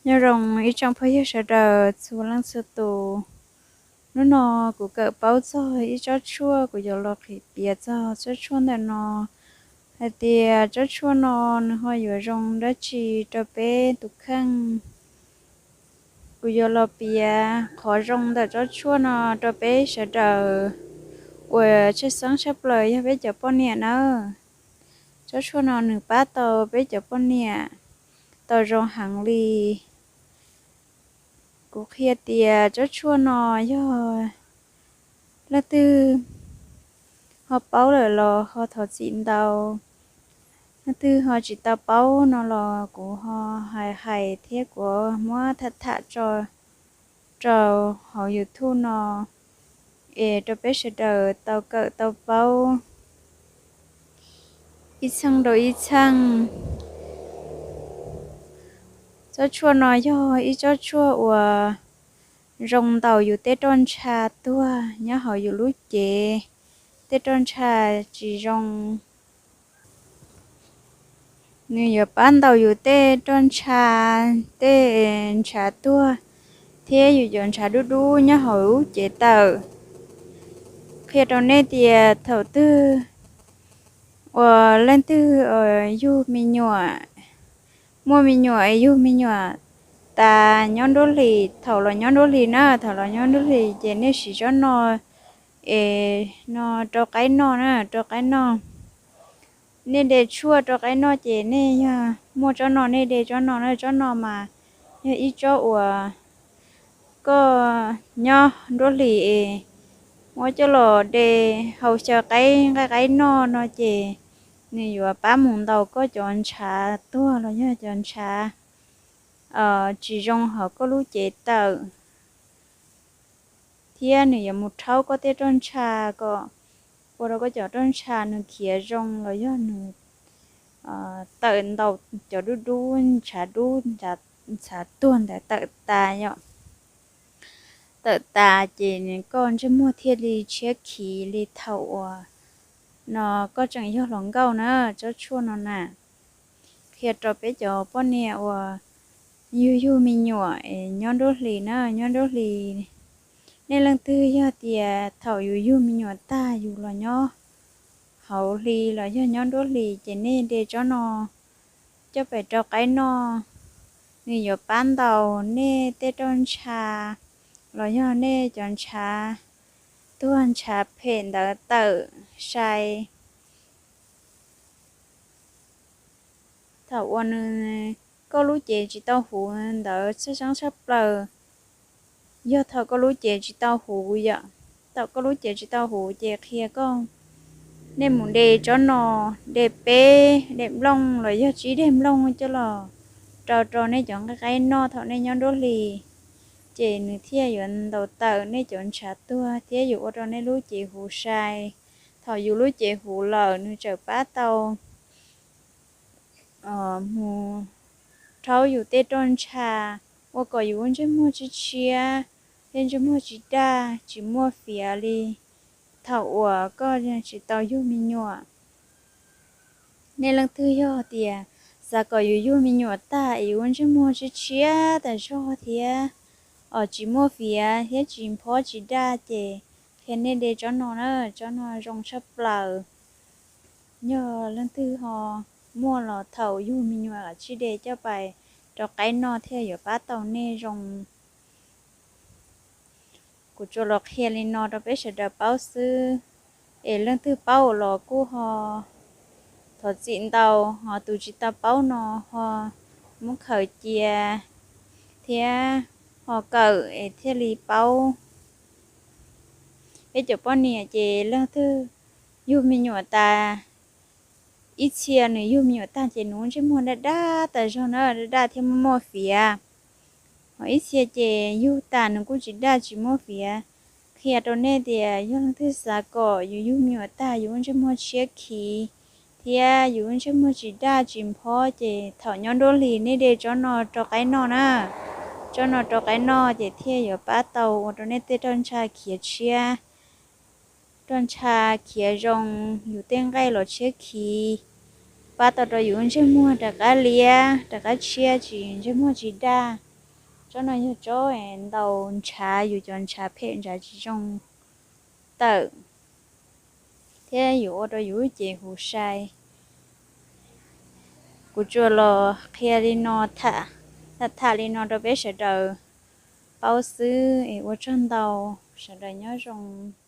Nyob zoo ib tsoom phooj ywg sawv daws txhua leej txhua tus. Hnub no kuv kawm paub txog ib tsob tshuaj, kuv yuav los qhia piav txog tsob tshuaj ntawm no hais tias tsob tshuaj no nws ho yuav zoo dab tsi rau peb tus kheej. Kuv yuav los piav qhov zoo ntawm tsob tshuaj no rau peb sawv daws uas tshaj xeeb tshaj plaws yog peb cov poj niam nawb. Tsob tshuaj no nws pab tau peb cov poj niam tau zoo heev li. Kuv qhia tias tsob tshuaj no yog leej twg ho paub lawm los ho thov txim ntau, leej twg ho tsis tau paub no los kuv ho hais hais thiab kuv muab tham tham tso rau hauv YouTube no es rau peb sawv daws tau kawm tau paub ib txheej rau ib txheej. Tsob tshuaj no yog ib tsob tshuaj uas zoo ntaus yus tej roj ntsha tuag nyob hauv yus lub cev, tej roj ntsha tsis zoo. Nws yuav pab ntaus yus tej roj ntsha, tej ntshav tuag thiab yus cov ntshav dub dub nyob hauv lub cev tawm. Qhia rau nej tias thaum twg uas leej twg yug me nyuam, muaj me nyuam es yug me nyuam tas nyob nruab hlis, thaum los nyob nruab hlis na, thaum los nyob nruab hlis ces nej siv tsob no es no rau qaib noj na, rau qaib noj. Nej de tshuaj rau qaib noj ces nej yog muaj tsob no nej de tsob no na, tsob no mas yog ib tsob uas koj nyob nruab hlis es muab coj los de hau xyaw qaib nqaij qaib noj no ces nws yuav pab mus ntaus koj cov ntshav tuag los yog cov ntshav tsis zoo hauv koj lub cev tawm, thiab nws yuav mus rhaub koj tej roj ntsha kom ua rau koj cov roj ntsha nws khiav zoo los yog nws tawm ntaus cov dub dub ntshav dub ntshav tuag ntawd tawm tas yom. Tawm tas ces koj ntsej muag thiaj li tshiab khiv li thaum uas no koj tseem yog hluas nkauj na. Tsob tshuaj no na qhia rau peb cov poj niam uas yug yug me nyuam es nyob nruab hlis na, nyob nruab hlis. Nej leej twg yog tias thaum yus yug me nyuam tag yus los nyob hauv hli los yog nyob nruab hlis ces nej de tsob no coj pem rau qaib noj, nws yuav pab ntaus nej tej roj ntsha los yog nej cov ntshav tuag ntshav phem ntawd tawm sai. Thaum uas nws, koj lub cev tsis tau huv ntawd tshaj xeeb tshaj plaws yog thaum koj lub cev tsis tau huv yom. Thaum koj lub cev tsis tau huv ces qhia koj, nej mus de tsob no, de peb dej nplooj los yog tsib dej nplooj coj los rau rau nej cov nqaij qaib noj thaum nej nyob nruab hlis, ces nws thiaj yuav ntaus tawm nej cov ntshav tuag thiab yuav ua rau nej lub cev huv sai. Thaum yus lub cev huv lawm nws txawm pab tau mus rhaub yus tej roj ntsha, ua kom yus lub ntsej muag tshiab tshiab thiab ntsej muag tsis daj tsis muaj fiav li thaum uas koj tsis tau yug me nyuam. Nej leej twg yog tias xav kom yus yug me nyuam tag es yus lub ntsej muag tshiab tshiab tas zog thiab os tsis muaj fiav thiab tsis nphob tsis daj ces qhia nej de tsob no na, tsob no zoo tshaj plaws. Yog leej twg ho muaj los thaum yug me nyuam los tsij de coj pais rau qaib noj thiaj yuav pab tau nej zoo. Kuv tsuas los qhia li no rau peb sawv daws paub xwb, es leej twg paub los kuj ho thov txim ntau, ho tus tsis tau paub no ho muab khaws cia thiab ho kawm es thiaj li paub. Peb cov poj niam ces leej twg yug me nyuam tas, ib txhia nws yug me nyuam tag ces nws lub ntsej muag daj daj tas zog na, daj daj thiab muaj muaj fiav. Ho ib txhia ces yug tas nws kuj tsis daj tsis muaj fiav. Qhia rau nej tias yog leej twg xav kom yus yug me nyuam tag yus lub ntsej muag tshiab khiv thiab yus lub ntsej muag tsis daj tsis nphob ces thaum nyob nruab hlis nej de tsob no rau qaib noj na. Tsob no rau qaib noj ces thiaj yuav pab tau ua rau nej tej roj ntsha khiav tshiab, roj ntsha khiav zoo, yus tej nqaij los tshiab khiv, pab tau rau yus lub ntsej muag rov qab liab rov qab tshiab tsis ntsej muag tsis daj. Tsob no yog tsob ntaus ntshav, yus cov ntshav phem ntshav tsis zoo tawm, thiab yuav ua rau yus lub cev huv sai. Kuv tsuas los qhia li no, tham tham li no rau peb sawv daws paub xwb es ua tsaug ntau, sawv daws nyob zoo.